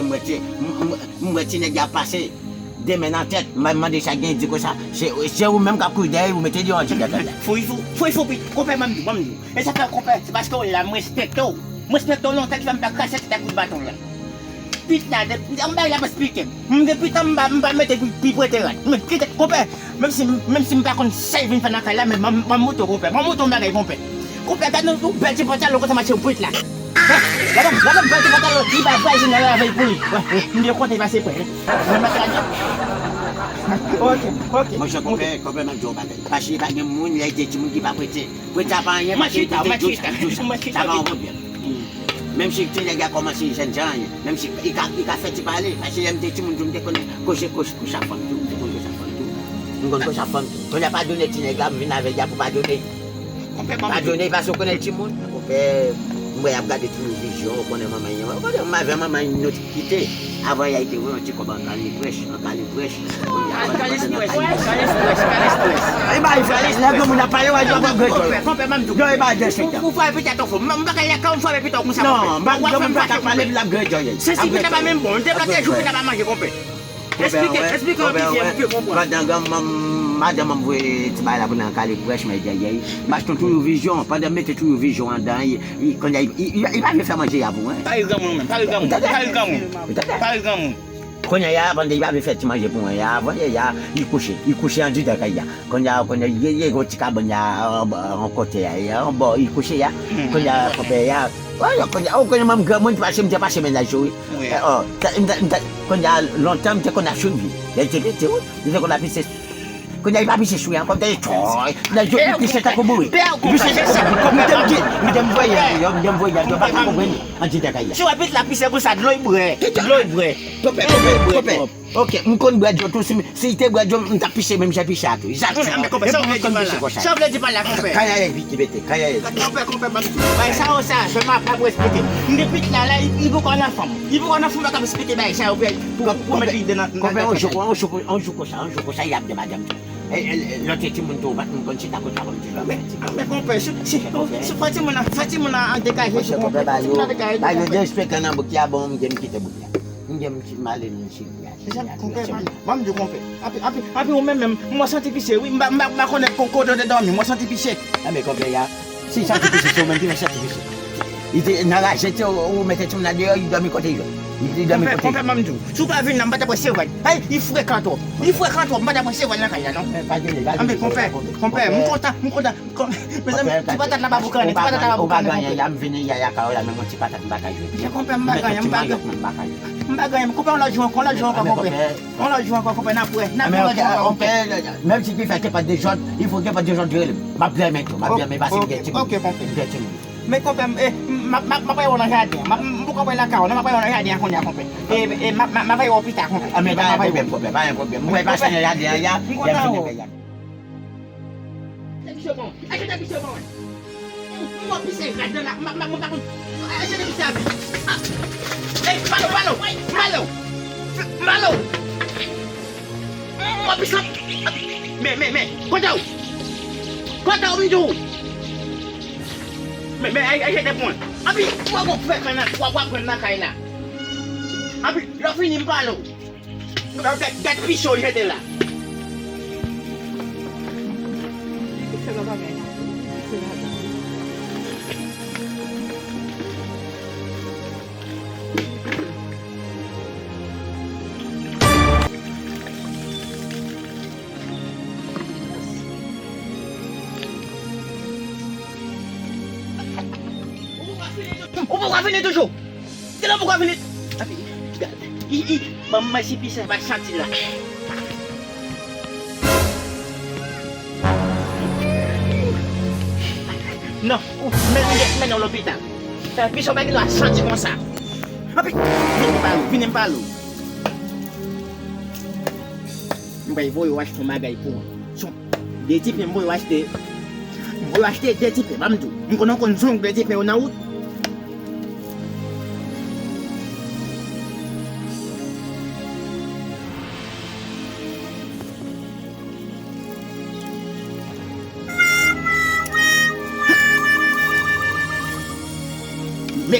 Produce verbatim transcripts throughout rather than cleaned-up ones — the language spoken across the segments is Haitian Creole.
M wè ti, m, m, m wè ti nèg la pase. De men nan tèt, m mande sa gen di konsa. Se, se ou menm k ap kouri dèyè, ou mete li antre dèyè. Fouri fou, fouri fou, pit, konpè, ban m di w, ban m di w. E sa fè, konpè, se paske w la, m respekte w. M respekte w lontan ki fè m pa krache tèt ak kout baton la. Pit la, de, m bay la pa esplike. M gen pit an, m pa, m pa mete pi, pi prete rad. Men pit, konpè, menm si, menm si m pa konn sa y vin fè nan kay la, men ban m, ban m montre w, konpè. Ban m montre w yon bagay, konpè. Konpè, gad yon, yon bèl ti pantalon konsa mache w pit la. Gade, gade yon bèl ti pantalon, li pa vwayajè nan lavèy pou li. M byen kontan li pase prè. Mwen mèt la di. Ok, ok. Monchè, konpè, konpè, m ap di w yon bagay. Paske pa gen moun, lè l te timoun ki pa prete. Prete a pa anyen, paske li te dous, li dous. Sa pa yon pwoblèm. Menm si ti nèg la kòmanse jènjan, menm si li ka, li ka fè ti pale, paske lè m te timoun tou, m te konn koche, koche, koche a fanm tou, m te konn koche a fanm tou. M konn koche a fanm tou. Kounye a padone ti nèg la, m vin avè l pou padone. Padone, paske w konnen timoun. Konpè, m wè y ap gade True Vision, ou konnen manman l, ou konnen m avè manman l nou kite. Avan y a te wè yon ti kòb an Cali Fresh, an Cali Fresh. An Cali Fresh, Cali Fresh, Cali Fresh. E ba, e fè, lè granmoun ap pale, w a di w ap granjò. Konpè, konpè, ban m di w. Yo, e ba, dèsyèt. Ou, ou frape pita w fò. M, m pa ka lakay w, m frape pita w konsa, konpè. Non, m pa, w ap fè m fache, konpè. L ap granjò, ye. Se si pita pa menm bon, m te plante jou, pita pa manje, konpè. Esplike, esplike yon piti, m vle konprann. Pandan granmanm, madanm an voye ti bagay la pou nan Cali Fresh, men dèyè, m achte yon True Vision. Pandan m mete True Vision anndan, li, li, kounye a, li, li, li pa vle fè manje a pou mwen. Pale granmoun menm, pale granmoun, pale granmoun, pale granmoun. Kounye a, pandan li pa vle fè ti manje pou mwen a, avan yè a, li kouche, li kouche andidan kay la. Kounye a, kounye a, li, li gen yon ti kabann la, anbò, an kote a, anbò, li kouche a. Kounye a, konpè a, o, kounye a, o, kounye a, menm granmoun, paske m te pase mennaj yo, wi. Wi. E, o, ta, m ta, m ta, kounye a, lontan, m te konn ap swiv li. Lè li te pete, wi, m te konn ap pise. Kounye a, li pa pise sou li ankò, m tande tchòy. Nan je, li pise tankou bourik. Li pise tankou bourik. M te, m te, m te voye, yo, m te voye, yo pa ka konprann li. Andidan kay la. Si w ap pit la pise konsa, dlo y bwè. Dlo y bwè. Konpè, konpè, konpè. Ok, m konn bwè dlo tou, si, si l te bwè dlo, m t ap pise menm jan pise a tou. Egzakteman. Anben, konpè, sa w vle di pa la? Sa w vle di pa la, konpè? Kanyayèz ki pete, kanyayèz. Konpè, konpè, m ap di w. Bay sa yo sa, fè m ap, ap respekte. M gen pit la, la, li, li poko nan fanm. Li poko nan fanm, m pa ka respekte bay sa yo, pou, pou, pou mete li nan, nan, konpè, nan yon jou, yon jou, yon jou konsa, yon jou konsa, y ap de madanm tou. E, e, e, lòt se timoun tou, ou pa t konn chita kot la, kòm ti jwè. Men, men konpè, si, si, si fè timoun nan, fè timoun nan degaje sou konpè, fè timoun nan degaje sou konpè. Ba yo derespektan nan bouk la, bon, m gen m kite bouk la. M gen m ti male m chili a. Ban m di w, konpè, anpi, anpi, anpi ou menm menm, m wè w santi pise, wi, m pa, m pa, m pa konnen ko-, kote w te dòmi, m wè w santi pise. Anben, konpè a, si l santi pise, se ou menm ki fè l santi pise. Li te nan raje, te ou, ou mete timoun nan deyò, li dòmi kote l vle. Li, li dòmi kote l vle. Konpè, konpè, ban m di w, si w pa vin la, m pa t ap resevwa l. Hey, li frekan twòp. Li frekan twòp, m pa t ap resevwa l nan kay la, non. Anben, konpè, konpè, m kontan, m kontan. Mezanmi, ti patat la pa boukannen, ti patat la pa boukannen, konpè. Ou pa gen anyen, m vini yaya kay ou la, menm yon ti patat m pa ka jwenn. Konpè, m pa gen anyen, m pa gen anyen. M pa gen anyen, konpè, yon lòt jou ankò, yon lòt jou ankò, konpè. Yon lòt jou ankò, konpè, n ap wè, n ap wè yon lòt jou ankò, konpè. Menm si ki fè te pa dezòd, il faut gen pa dezòd rele m. M ap blèmen tou, m ap blèmen paske m gen timoun. Ok, konpè. M gen timoun. Men konpè, m, e, m, m, m, m ap wè w nan jaden an. M, m, m poko wè lakay ou, non, m ap wè w nan jaden an kounye a, konpè. E, e, m, m, m ap wè w pita, konpè. Anben, pa gen pwoblèm, konpè, pa gen pwoblèm. Mwen pase nan jaden an, ya, lè m vini, ya. Te pise bon. Achte te pise bon. M, m ap pise ladan la. M, m, m pa konn. Achte te pise a. Ah. Ey, Malo, Malo, Malo. Malo. M ap pise. Men, men, men. Kote w? Kote w, m di w? Men, men, ay, ay, jete pou mwen. Anpi, w ap fè kay nan, w ap, w ap pran nan kay la. Anpi, lè w fini, m pale w. Gad, gad, gad pise w jete la. Ou poko fini toujou? Genlè ou poko fini. Gad, i, i, ban m mèsi pise pa santi la. Non, ou, men, men, mennen w lopital. Pise w pa gen dwa santi konsa. Anpi, vini m pale w, vini m pale w. M pral voye w achte yon bagay pou ou. Son, de ti pen m voye w achte. M voye w achte de ti pen, ban m di w. M konnen w konn zong de ti pen yo nan wout. Men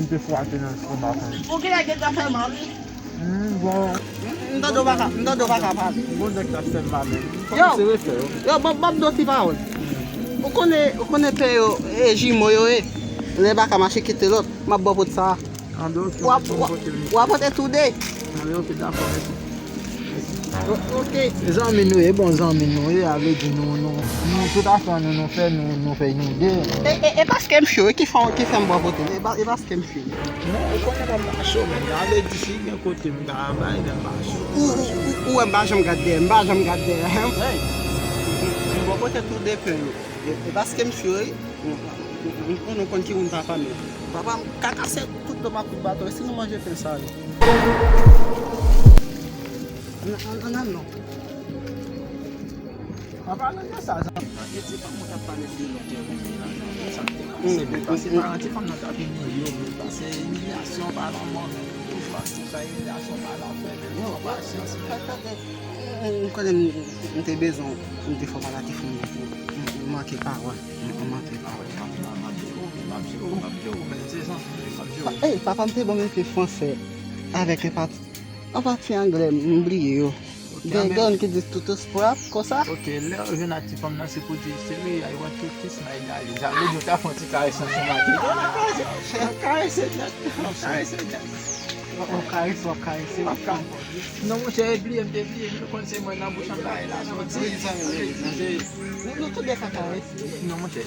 m te fwate nan lestomak mwen. Ou genlè gentan fè mal, wi. Hmm, bon. M tande w pa ka, m tande w pa ka pale. Bon, nèg la fè m mal, men. Yo. Kòmanse refè yo. Yo, ban, ban m di w ti pawòl. Ou konnen, ou konnen pè yo, e jimo yo ye. Lè baka mache kite lòt, m ap ba w pote sa. An, ok, w ap, w ap, w ap pote tou de. An, ok, dakò, mèsi. O-, ok. Zanmi nou ye, bon zanmi nou ye, a vle di nou, nou, nou tout afè nou, nou fè, nou, nou fè nou de. E, e, e paske m cho, ki fè, ki fè m pran pote, e pa, e paske m cho. Non, ou konnen mwen pa cho, men a vle di si gen kote m ka bay, men m pa cho. Ou, ou, ou, ou wè m pa janm gad dèyè, m pa janm gad dèyè. Hey, m pran pote tou de pen yo. E, e paske m cho, wi. Ou, ou, ou, ou konn ki moun papa m ye. Papa m ka kase tout do m ak kout baton, si nou manje pen sa yo. Ann, ann, ann al non. An palan de sa, zanmi, e ti fanm ou t ap pale de lòt yo konbyen lajan, sa k te pase, men pase paran ti fanm nan t ap imilye w, men pase imilyasyon pa lanmò, men toujou ap di sa, imilyasyon pa lanmò, men pran pasyans, men. M konnen m, m te bezwen, m te fè w pale ak ti fanm nan tou. M, m manke pawòl. M, m manke pawòl. M ap jere w, m ap jere w, m ap jere w, men se zanmi, m ap jere w. Ey, papa m te ban m enpe fransè avèk enpe An pati anglè, m bliye yo. Ok, gen, gen ki di to, to scrap, konsa. Ok, lè w jwenn ak ti fanm nan, se pou di, "Chérie, I want to kiss my darling." Sa vle di w ta fè yon ti karès ansanm avè l. Karese, karese, karese. W ap karese, w ap karese, w ap karese. Non, monchè, e bliye, m te bliye, m te konn se mwen nan bouch an bay la. Nou, nou tou de ka karese. Non, monchè.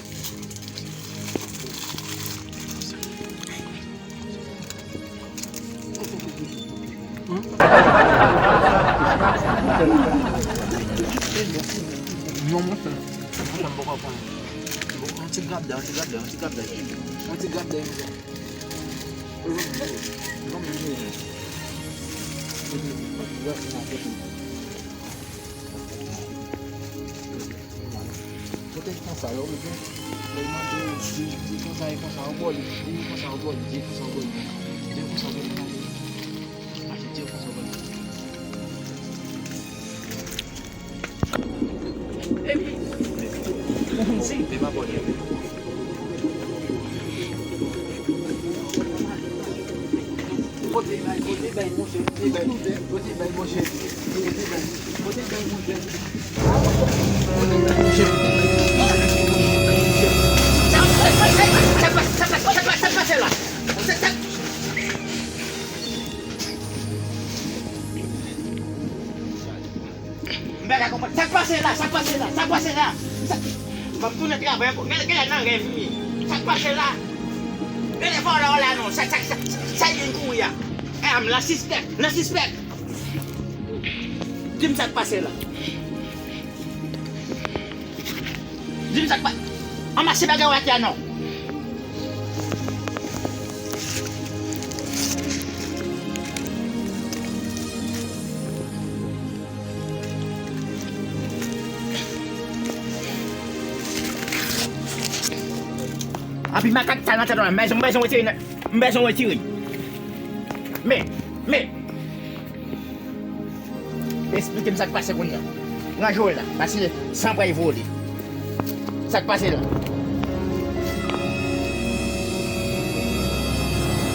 Non, monchè. Monchè, m poko pran. Bon, yon ti grab dèyè, yon ti grab dèyè, yon ti grab dèyè. Yon ti grab dèyè, monchè. Non, men, men. Kote konsa yo, oubyen lè l mande w, di, di konsa e konsa, w bò li, di konsa, w bò li, di konsa, w bò li, di konsa, w bò li, mache, di konsa, w bò li. Epi, ou konn si, men m ap bò li. Kote bay, kote bay, monchè, kote bay, kote bay, monchè, kote bay, kote bay, monchè. M pa ka konprann. Sa k pase la? Sa k pase la? Sa k pase la? Sa... M ap tounen travay ankò. Gade, gade nan rèv m ye. Sa k pase la? Gade vòlò la non. Sa, sa, sa, sa l vin kouri a. A, m nan sispèk. Nan sispèk. Di m sa k pase la. Di m sa k pa... Anmase bagay w atè a non. Anpi makak sa nan tèt w la, m bezwen, m bezwen retire, m bezwen retire. Men, men. Esplike m sa k pase kounye a. Ranje w la, paske san pral vole. Sa k pase la?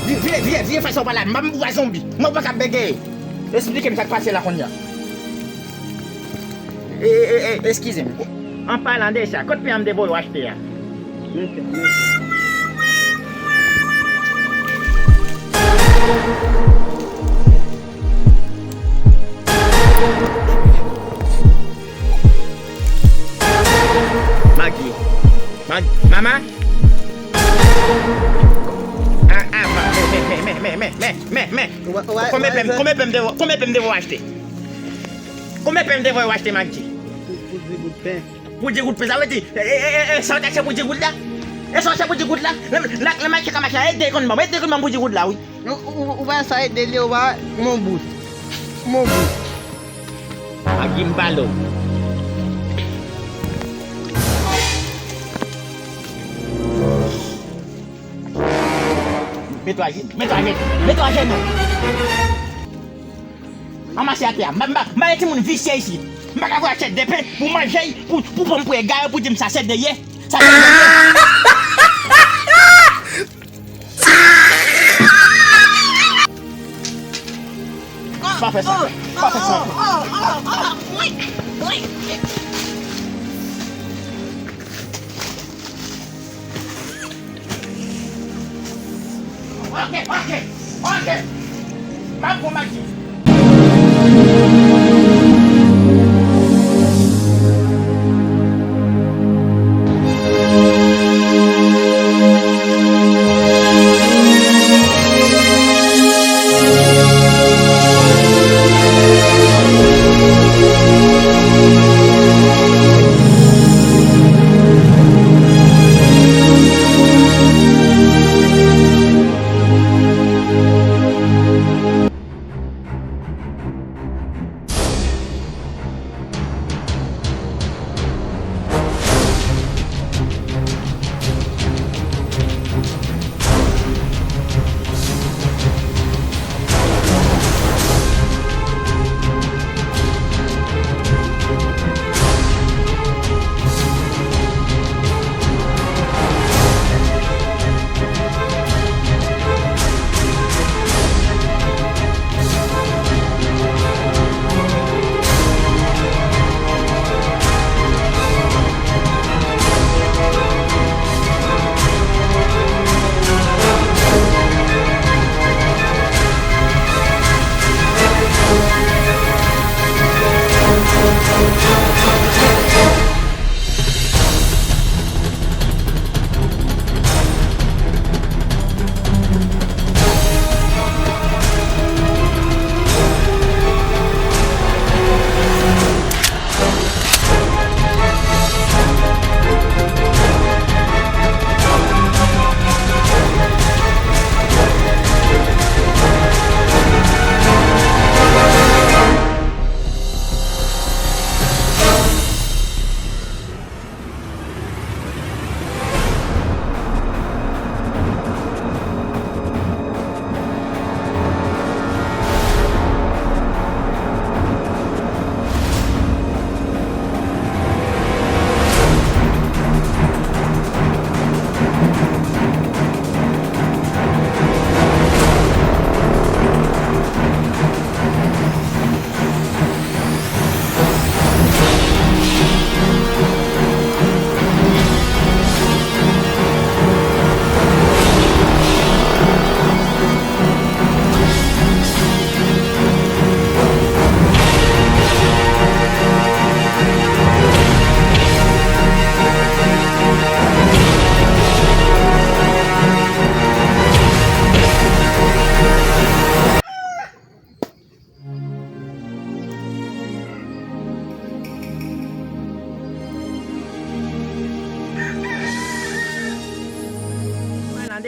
Vi-, vire, vire, vire fas ou pa la. M pa m pou wè zonbi. Mwen pa ka bègè. Esplike m sa k pase la kounye a. E, e, e, e, eskize m. An palan de sa, kot pye a m te voye w achte a? Maggie. Mag-, mama? Ah, ah, ma-, men, men, men. Konbyen pye m, konbyen pye m te, konbyen pye m te voye achte? Konbyen pye m te voye achte, Maggie? Pou, pou di goud pen. Pou di goud pen, sa vle di, e, e, e, e, sa w te achte pou di goud la? E sa w achte pou di goud la? Lè, lè, lè Maggie ka mache, e de goud ban m, e de goud ban m pou di goud la, wi. Ou, ou, ou pa sa ede li, ou pa mon bout. Mon bout. Ak Gimballo. Mete w ajenou, mete w ajenou, mete w ajenou. Anmase atè a. M pa, m pa, m pa yon timoun visye isit. M pa ka voye achte de pen pou manje, pou, pou pran m pou egare, pou di m sa se de ye. Sa se de ye. Pa fè sa. Pa fè sa. Ok, ok, ok. M ap pran Maggie.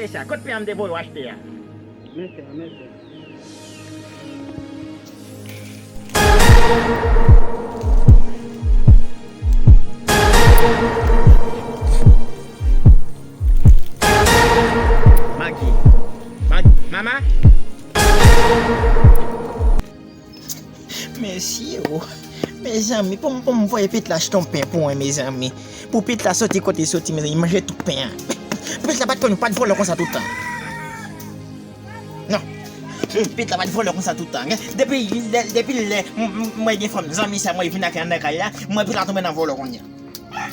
E sa, kot pen an m te voye w achte a? Mèsi, mèsi. Magi. Magi. Mama? Mesye o. Mezanmi, pou m, pou m voye Pitla achte yon pen pou mwen, mezanmi. Pou Pitla soti kote l soti, mezanmi, manje tout pen an. Pitla pa t konn, pa t vòlò konsa tout tan. Non. Pitla pa t vòlò konsa tout tan. Depi, depi lè m, m, m wè gen fanm zanmi sa, mwen vin ak anndan kay la, mwen Pitla tonbe nan vòlò kounye a.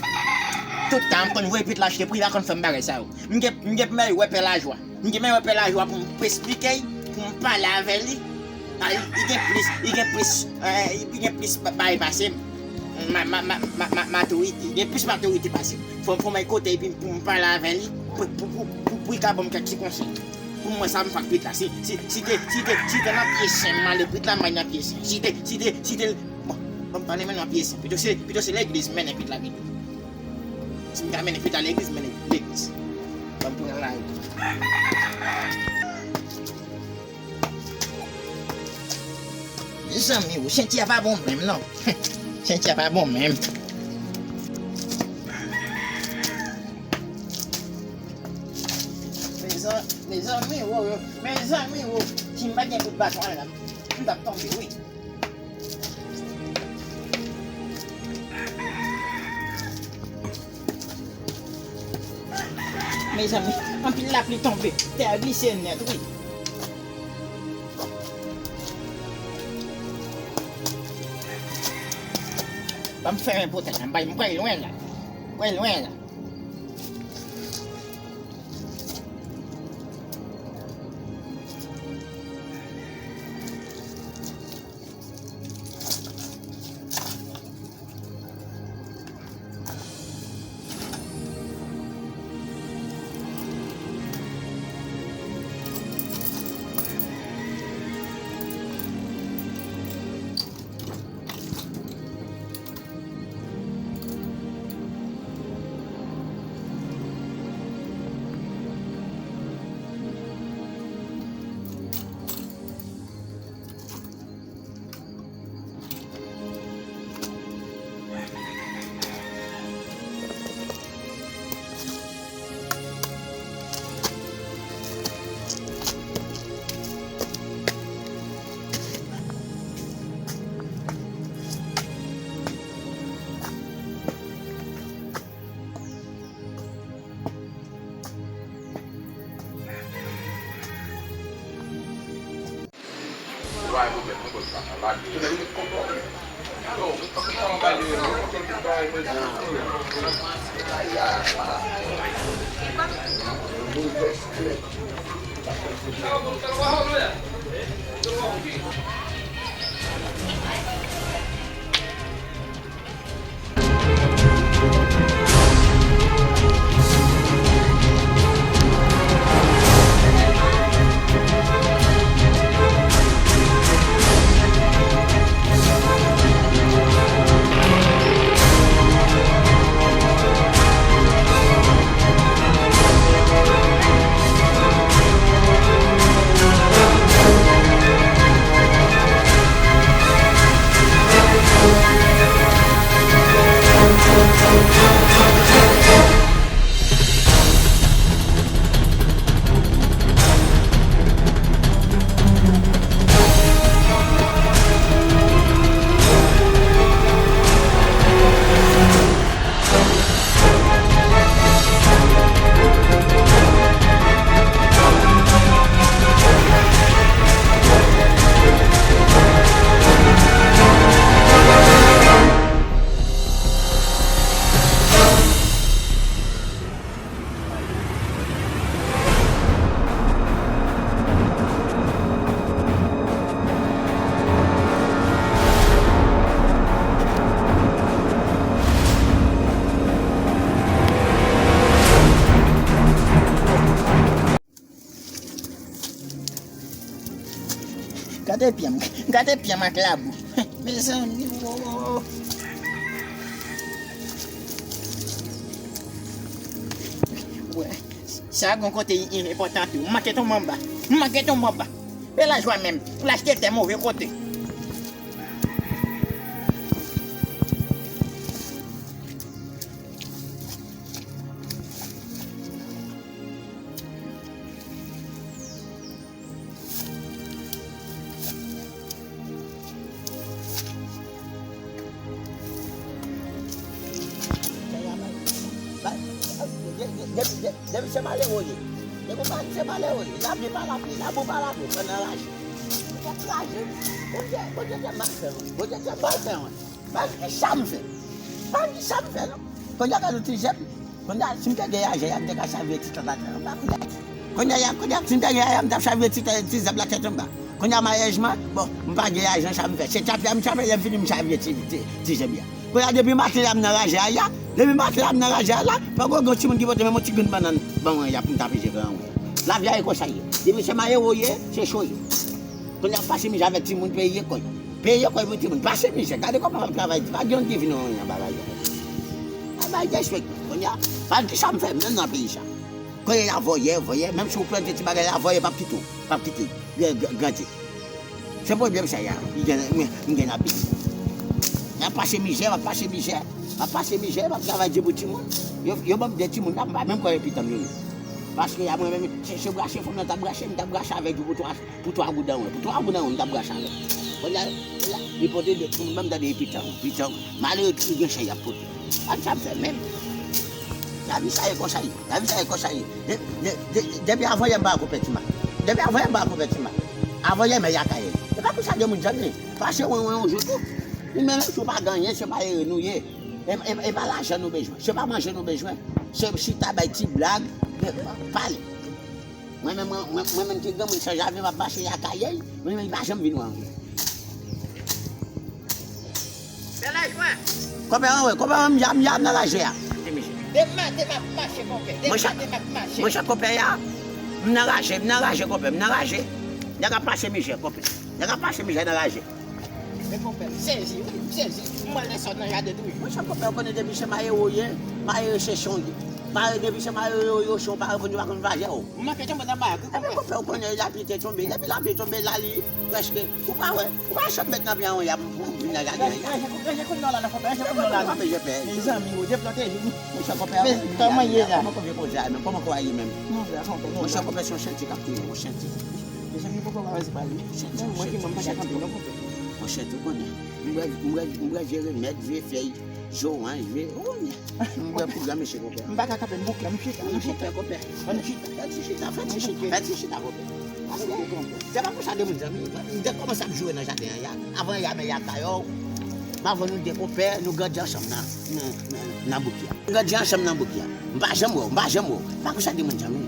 Tout tan, m konn voye Pitla achte, pou li pa konn fè m bagay sa yo. M gen, m gen pou m al wè Pè Lajwa. M gen pou m al wè Pè Lajwa pou m, pou m esplike l, pou m pale avè li. A, li, li gen plis, li gen plis, eh, li gen plis ba-, bagay pase m. Ma-, ma-, matirite, li gen plis matirite pase m. Fò, fò m al kote l epi pou m pale avè li, pou, pou, pou, pou, pou li ka ban m kèk ti konsèy. Pou mwen sa m fè ak Pitla. Si, si, si te, si te, si te nan pye sen m ale Pitla, m al nan pye sen. Si te, si te, si te, bon, ban m pale men nan pye sen. Pito se, pito se legliz mennen Pitla pito. Si m ka mennen Pitla legliz, mennen legliz. Ban m pran lari. Mezanmi, o, senti a pa bon menm, non. Senti a pa bon menm. Mezan-, mezanmi, o, o, mezanmi, o. Si m pa t gen kout baton la, m t ap tonbe, wi. Mezanmi, anpil lapli tonbe, tè a glise nèt, wi. Ban m fèmen pòt la, m bay, m pral lwen la. M pral lwen la. Gade pye m, gade pye m ak labou. Mezanmi, wo. Wè, Sa gon kote i- i- enpòtan tou. M manke tonbe anba. M manke tonbe anba. E lajwa menm. L achte tè move kote. Depi se malere w ye. Depi w pa se malere w ye. Lapli pa lapli, labou pa labou, fò n anraje. Fò n anraje. Bondye, Bondye te mal fè mwen. Bondye te mal fè mwen. Pa ki sa m fè. Pa ki sa m fè, non. Kounye a, gade ti zèb. Kounye a, si m te gen lajan, m te ka chavire ti tèt la tèt anba. Kounye a, kounye a, si m te gen lajan, m t ap chavire ti tèt, ti zèb la tèt anba. Kounye a, maryaj mwen, bon, m pa gen lajan, sa m fè. Se chape a m chape, lè m fini, m chavire ti, ti, ti zèb la. Kounye a, depi maten la, m nan raje a ya. Depi maten la, m nan raje a la. Poko gen timoun ki pote menm yon ti grenn bannann ban mwen ya pou m ta peze gran mwen. Lavi a e konsa ye. Depi se malere w ye, se cho w ye. Kounye a, pase mizè avèk timoun, peye kòy. Peye kòy pou timoun. Pase mizè. Gade kòman w ap travay. Pa gen yon divin anyen anba bagay la. Bagay derespektan. Kounye a, pa di sa m fè menm nan peyi sa. Kounye a, vòyè, vòyè, menm si w plante ti bagay la, vòyè p ap kite w. P ap kite w. Gran- gran- Grandi. Se pwoblèm sa y a. M gen, m gen abit. Y ap pase mizè, m ap pase mizè. M ap pase mizè, m ap travay di pou timoun. Yo, yo ban m de timoun la, m pa menm kwè yo pitan m yo ye. Paske a mwen menm, se, se brache fanm nan t ap brache, m t ap brache avèk yo pou twa, pou twa goud an mwen. Pou twa goud an mwen, m t ap brache avèk. Kounye a, kounye a, li pote de timoun ban m, tande li pitan, pitan. Malere tou gen chay y ap pote. An sa m fè menm. Lavi sa ye konsa ye. Lavi sa ye konsa ye. De- de- de- Depi avanyè m pa konpè ti ma. Depi avanyè m pa konpè ti ma. Avanyè men y a Kayèl. E pa konsa de moun janm ye. Pase wen wen yon jou tou. Nou menm si w pa gen anyen, se malere nou ye. E e- e pa lajan nou bezwen. Se pa manje nou bezwen. Se chita bay ti blag. Pale. Mwen menm, mwen, mwen, mwen menm ki granmoun san javi, m ap mache Akayè, mwen menm, li pa janm vin wè anyen. Bèl lajwa. Konpè an wè, konpè an, m ya, m ya, m nan raje a. Depi maten m ap mache, konpè. Depi maten m ap mache. Monchè, konpè a, m nan raje, m nan raje, konpè, m nan raje. Nèg ap pase mizè, konpè. Nèg ap pase mizè nan raje. Men konpè, m sezi, wi, m sezi. M wè lensòl nan jaden toujou. Monchè, konpè, ou konnen depi se malere w ye, malere se son ye. Malere, depi se malere yo, yo son, pa reponn, yo pa konn vajè w. M manke tonbe nan marak, wi, konpè. Ebyen, konpè, ou konnen lapli te tonbe. Depi lapli tonbe la, li prèske, ou pa wè, ou pa janm met nan pye an, y ap vin nan jaden an. Ranje kounye w la, non, konpè, ranje kounye w la, non. Mezanmi, ou deplante jou. Monchè, konpè, men kòman ye la? Kòman konpè koze a menm? Kòman kò a ye menm? Monchè, konpè, se yon chanti k ap touye, yon chanti. Mezanmi, poko pa wè se pa li. Menm mwen ki manm pa ka kanpe non, konpè. Monchè, tou konnen. M bwè, m bwè, m bwè vye remèd, vye fèy, zoranj, vye, oh, m bwè pou gran mesye, konpè. M pa ka kanpe, m bouke, ann chita, ann chita, konpè. Ann chita, fè ti chita, fè ti chita, fè ti chita, konpè. Paske, se pa konsa de moun, zanmi. M te kòmanse ap joure nan jaden an, ya. Avan, ya, men ya kay ou. M avè nou de konpè, nou grandi ansanm nan, nan, nan, nan bouk ya. Nou grandi ansanm nan bouk ya. M pa janm wè w, m pa janm wè w. Se pa konsa de moun, zanmi.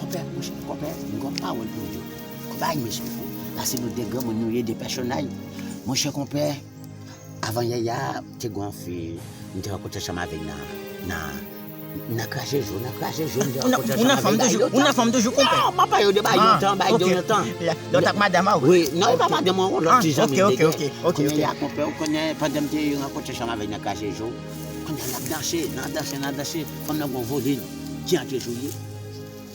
Konpè, monchè, konpè, m gon pawòl pou m di w. Bay mesye. Paske nou de granmoun nou ye, de pèsonaj. Monchè konpè, avanyè ya, te gon fi, m te rankontre ansanm avè l nan, nan, nan Kraze Jou, nan Kraze Jou, m te rankontre ansanm avè l. Ou nan fanm toujou, ou nan fanm toujou, konpè? Non, m ap pale w de bagay lontan, bagay de lontan. Lòt ak madanm ou? Wi, non, e pa madanm mwen, lòt ti zanmi m te gen. Kounye a, konpè, ou konnen, pandan m te rankontre ansanm avè l nan Kraze Jou, kounye a, n ap danse, n ap danse, n ap danse, fanm nan gon volin ki antre sou li.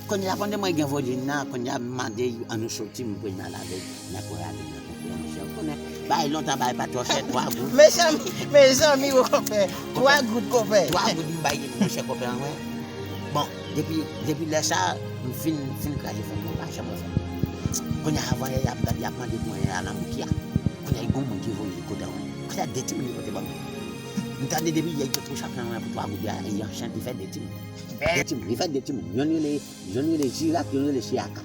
Kounye a, pandan mwen gen volin nan, kounye a, m mande, ann nou soti, m premye al avè l nan pwen rapid nan, konpè, monchè. Ou konnen, bagay lontan, bagay pa twò chè, twa goud. Mezanmi, mezanmi, o konpè, twa goud, konpè. Twa goud, m bay, monchè, konpè an, wè. Bon, depi, depi lè sa, m fin, fin kraze fanm nan, m pa janm wè fanm nan. Kounye a, avan yè, y ap gade, y ap mande pou mwen, y a nan bouk ya. Kounye a, gon moun ki voye kote mwen. Kounye a, de timoun li pote ban mwen. M tande depi yè, y te tou chak nan mwen pou twa goud, y a, y anchante, y fè de timoun. De timoun, li fè de timoun. Yonn rele, yonn rele Jirak, yonn rele Chiyaka.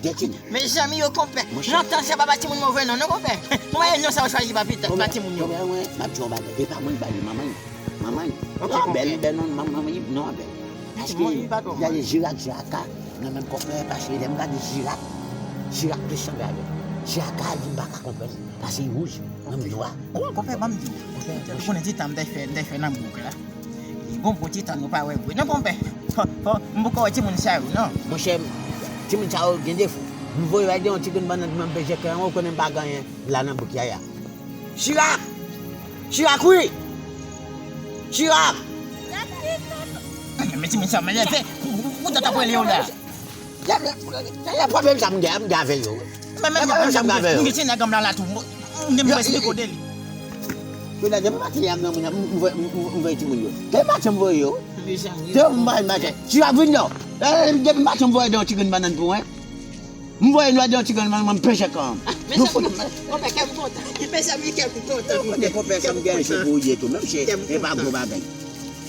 De timoun. Mezanmi yo konpè. Lontan se pa ba timoun move non, non konpè. Kòman e non sa yo chwazi ba pitit, ba timoun yo? Konpè mwen, m ap di w yon bagay. E pa mwen ki ba li, manman li. Manman li. Non, bèl, bèl non, manman li, non, bèl. Paske, gade Jirak, Chiyaka, nan menm konpè, paske lè m gade Jirak, Jirak plis sanble avè m. Chiyaka, li m pa ka konprann, paske li wouj, mwen m nwa. Konpè, ban m di w. Konpè, ou konnen ti tan m t al fè, m t al fè nan bouk la. Li gon bon ti tan nou pa wè vre. Non, konpè. Fò, fò, m poko wè timoun sa yo, non. Monchè, timoun sa yo gen defo. M voye yo al de yon ti grenn bannann pou mwen peze kè an, ou konnen m pa gen anyen la nan bouk ya ya. Chira! Chira, kouri! Chira! Men timoun sa, men leve. Ou, ou, ou, ou, t ap rele yo la. Se pwoblèm sa m gen, m gen avè yo. Men menm yo, menm jan m gen, m gen ti nèg anm la la tou. M gen mwen esplike w de li. Yo la depi maten an granmoun an, m voye timoun yo. Depi maten m voye yo. Depi maten, si w ap vin non. Depi maten m voye yon ti grenn bannann pou mwen. M voye nou al yon ti grenn bannann, mwen m peche kan. Nou fout. Konpè, kè m kontan. Mezanmi, kè m kontan. Konpè, sa m gen se pou ou ye tou. Menm si e pa gwo bagay.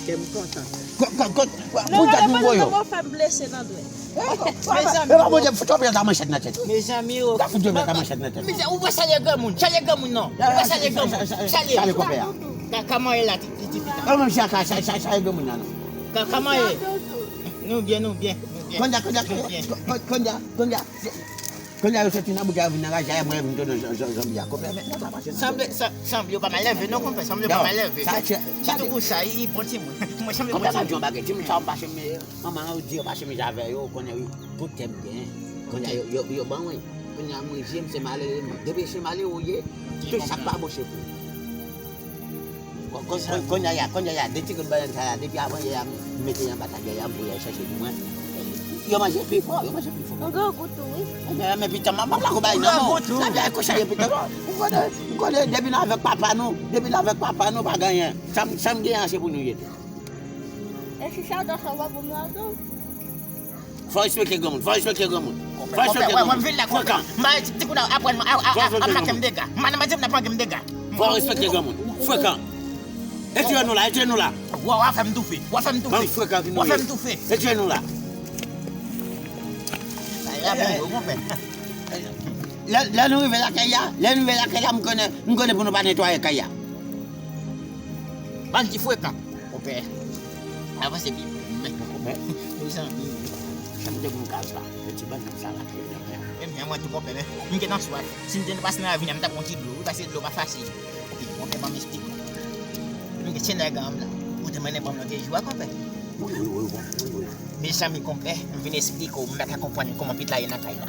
Kè m kontan. Pou dat nou voye yo. Mwen fè m blese nan dwèt. Mezanmi. E pa Bondye fout yo pran manchèt nan tèt. Mezanmi, ou ka fout yo pran manchèt nan tèt. Mezanmi, ou pa salye granmoun, salye granmoun non. Ou pa salye granmoun. Salye. Salye konpè a. Ka, kòman e la, ti, ti, ti pita? Ou menm si a ka salye granmoun nan non. Ka, kòman e? Nou byen, nou byen, nou byen. Konnya, konnya, konnya, konnya, konnya. Konnya yo soti nan boudya yo vin nan raje a, mwen vin tounen jan, jan, jan byen a. Konpè, men, men sa mache nan. Sanble, sa, sanble yo pa mal leve non, konpè, sanble yo pa mal leve. Sa, sa, sitou pou sa, i bon timoun. Mwen sanble bon timoun. Konpè, m ap di yon bagay, timoun sa yo pa chemi, manman yo di yo pa chemize avè yo, ou konnen wi, pou tèm gen. Konnya yo, yo, yo ban mwen. Konnya mwen, je m se malere, mwen. Depi se malere ou ye, tout sa k pa bon se pou ou. Kon-, kon-, kon-, konnya ya, konnya ya, de ti grenn bannann sa la, depi avan yè a, m mete yo anba tadyè a, m voye al chèche pou mwen. Yo manje pi fò, yo manje pi fò. Ou gen gou tou, wi. Men, men, men, pita, m, m ap lakonpayi nan men w. Ou gen gou tou. Lapyè kouche, pita. Ou konnen, m konnen, depi n avèk papa nou, depi n avèk papa nou, pa gen anyen. Sa m, sa m gen an, se pou nou ye tou. E si sa, dan sa, w ap ban m lajan? Fò w respekte granmoun, fò w respekte granmoun. Fò w respekte granmoun. Mwen, mwen vin la, konpè. Frekan. M pa ti kou nan aprann mwen, a, a, a, ap make m dega. M pa nan manje m nan pran m dega. Fò w respekte granmoun. Frekan. Etire nou la, etire nou la. Wa, wa fè m toufe, wa fè m toufe. Bann frekan ki nou ye. Wa fè m toufe. Etire nou la. Sa la bon, wi, konpè. Lè, lè nou rive lakay la, lè nou rive lakay la, m konnen, m konnen pou nou pa netwaye kay la. Bann ti frekan. Konpè, avanse byen. Konpè, mezanmi. Sa m te pou m ka sa. Yo ti bann sa la ki nan men. Menm jan mwen tou, konpè, men m gentan swaf. Si m te pase nan ravin an, m t ap pran ti dlo, wi, paske dlo pa fasil. Epi, konpè, ban m esplike w. M gen ti nèg anm la. Ou te mennen ban m lòt jou a, konpè. Wi, wi, wi, wi, wi. Mezanmi, konpè, m vin esplike w, m pa ka konprann kòman Pitla ye nan kay la.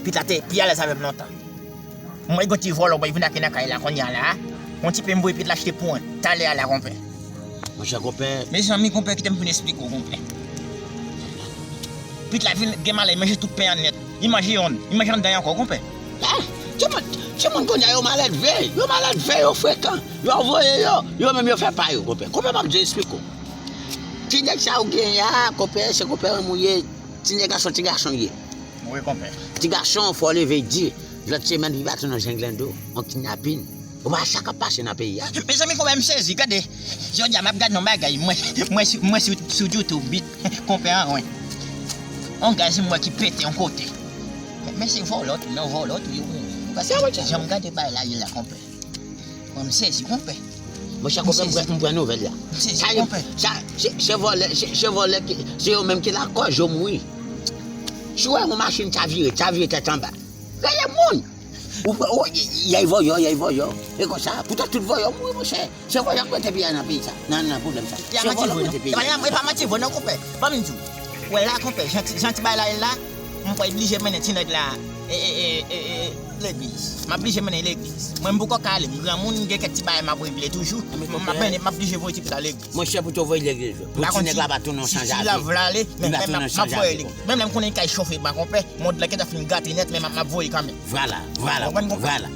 Pitla te pi alèz avè m lontan. Mwen gon ti vòlò, mwen vin ake nan kay la kounye a la. Yon ti pe m voye Pitla achte pou mwen. Talè a la, konpè. Monchè, konpè. Mezanmi, konpè, kite m fin esplike w, konpè. Pitla vin gen malè, li manje tout pen an nèt. Li manje yonn, li manje anndan ankò, konpè. Ah, timoun, timoun kounye a yo maledve, yo maledve, yo frekan. Yo voye yo, yo menm yo fè pa yo, konpè. Konpè, m ap di esplike w. Ti nèg sa ou genyen a, konpè, se konpè an mwen ye. Ti nèg gason, ti gason ye. Wi, konpè. Ti gason, fò w leve di. Lòt semèn, li pa tounen yon jenglando, yon kidnapin. Ou pa wè sa k ap pase nan peyi a? Mezanmi, konpè, m sezi, gade. Jodi a, m ap gade yon bagay, mwen, mwen sou, mwen sou, sou YouTube, bit, konpè an, wi. Yon gaz, m wè ki pete yon kote. Men, men se vòlò tou, non, vòlò tou, yo, wi. Paske jan m gade bagay la, ye la, konpè. Mwen, m sezi, konpè. Monchè, konpè, m pran, m pran nouvèl la. M sezi, konpè. Sa, se, se vòlè, se, se vòlè ki, se yo menm ki lakòz yo mouri. Si w wè yon machin chavire, chavire tèt anba. Rele moun. Ou, ou, y, y, y a vòyò, y a vòyò. E konsa, poutan tout vòyò mouri, monchè. Se vòlè k mete peyi a nan peyi sa, nan, nan pwoblèm sa. Se vòlè k mete peyi a. E pa manti vre non, konpè. Ban m di w. Wè la, konpè, jan ti, jan ti bagay la ye la, m pral blije mennen ti nèg la, e, e, e, e, e, legliz. M ap blije mennen legliz. Mwen, m poko ka ale, m granmoun, m gen kèk ti bagay m ap regle toujou. M ap mennen, m ap blije voye ti pita legliz. Monchè, pou te voye legliz, pou ti nèg la pa tounen yon sanzave. Li pa tounen yon sanzave. Men, men, m ap, m ap voye legliz. Menm lè m konnen li kay chofe, m pa konpè, mond lan gentan fin gate nèt, men m ap, m ap voye kanmenm. Vwala, vwala, vwala.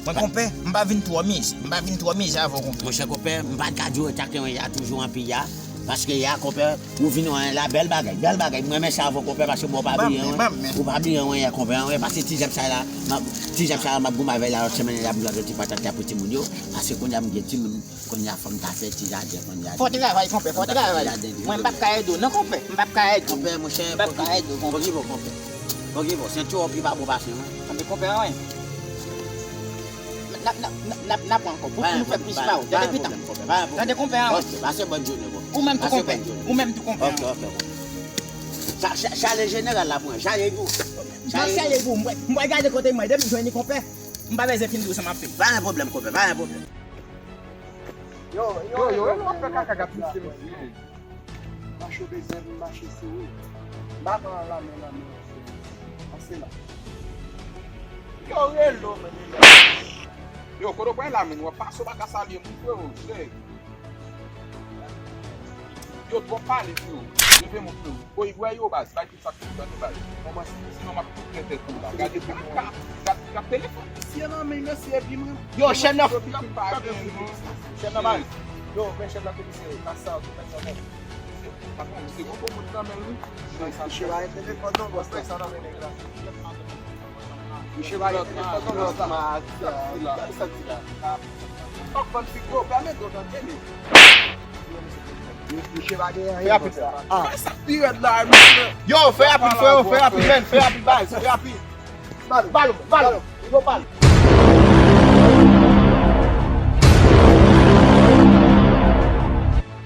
Mwen, konpè, m pa vin twò mize. M pa vin twò mize avè w, konpè. Monchè, konpè, m pa t ka di w atake mwen ya toujou anpi ya. Paske ya, konpè, ou vin wè la, bèl bagay, bèl bagay. Mwen renmen sa avè w, konpè, paske bon, ou pa bliye mwen. Ou pa bliye mwen ya, konpè, anyen. Paske ti zèb sa la, m ap, ti zèb sa la, m ap goumen avè l la lòt semèn, l ap gade ti patat la pou timoun yo. Paske kounye a m gen timoun, kounye a fò m ta fè ti jaden, kounye a. Fò travay, konpè, fò travay. Mwen, m p ap ka ede w, non, konpè. M p ap ka ede w. Konpè, monchè, m p ap ka ede w, konpè. Bon, bon, senti w pi pa bon pase mwen. Anben, konpè, anyen. N ap, n ap, n ap, n ap, n ap pran ankò. Pou, pou nou fè plis pa ou. Tande, pita. Tande, konpè, anyen. Ok, pase bòn jounen, konpè. Ou menm tou, konpè. Ou menm tou, konpè. Ok, ok, konpè. Sa, sa, chale jeneral la pou mwen. Chale pou. M ap chale pou. M pral gade kote mwen. Depi m jwenn li, konpè, m pa bezwen fin di w sa m ap fè. Pa gen pwoblèm, konpè. Pa gen pwoblèm. Yo, yo, yo, yo, w ap fè kaka, gad sou se mesye. Mache bezwen vin mache sere. M pa pran lame nan men w, sere. Pase la. Yo, relo, men, men. Yo, kote w pran lame, w ap pase, w pa ka salye moun, frero, sere. Yo twòp pale, freo. Leve men w, freo. Oy, wè yo, baz. Bay tout sa k pou tande, baz. Kòman si, sinon m ap tout tèt ou la. Gade, gade, gade, gade telefòn. Mesye nan men, mesye, epi mwen. Yo, chèn nan. Chèn nan, baz. Yo, men chèn nan, komisè, kasa, tout nèg nan men. Patwon, se gwo gwo moun nan men, wi. Mesye, pa gen telefòn non, bòs, fè sa nan men nèg la. Mesye pa gen telefòn non, bòs la. Gade sa k di la. Fòk ban m sik yo, pèmèt yo tande li. Mesye pa gen anyen, bòs la. Fè sa pi rèd la, mesye. Yo, fè rapid, freo, fè rapid, men, fè rapid, baz, fè rapid. Balo, balo, balo, yo balo.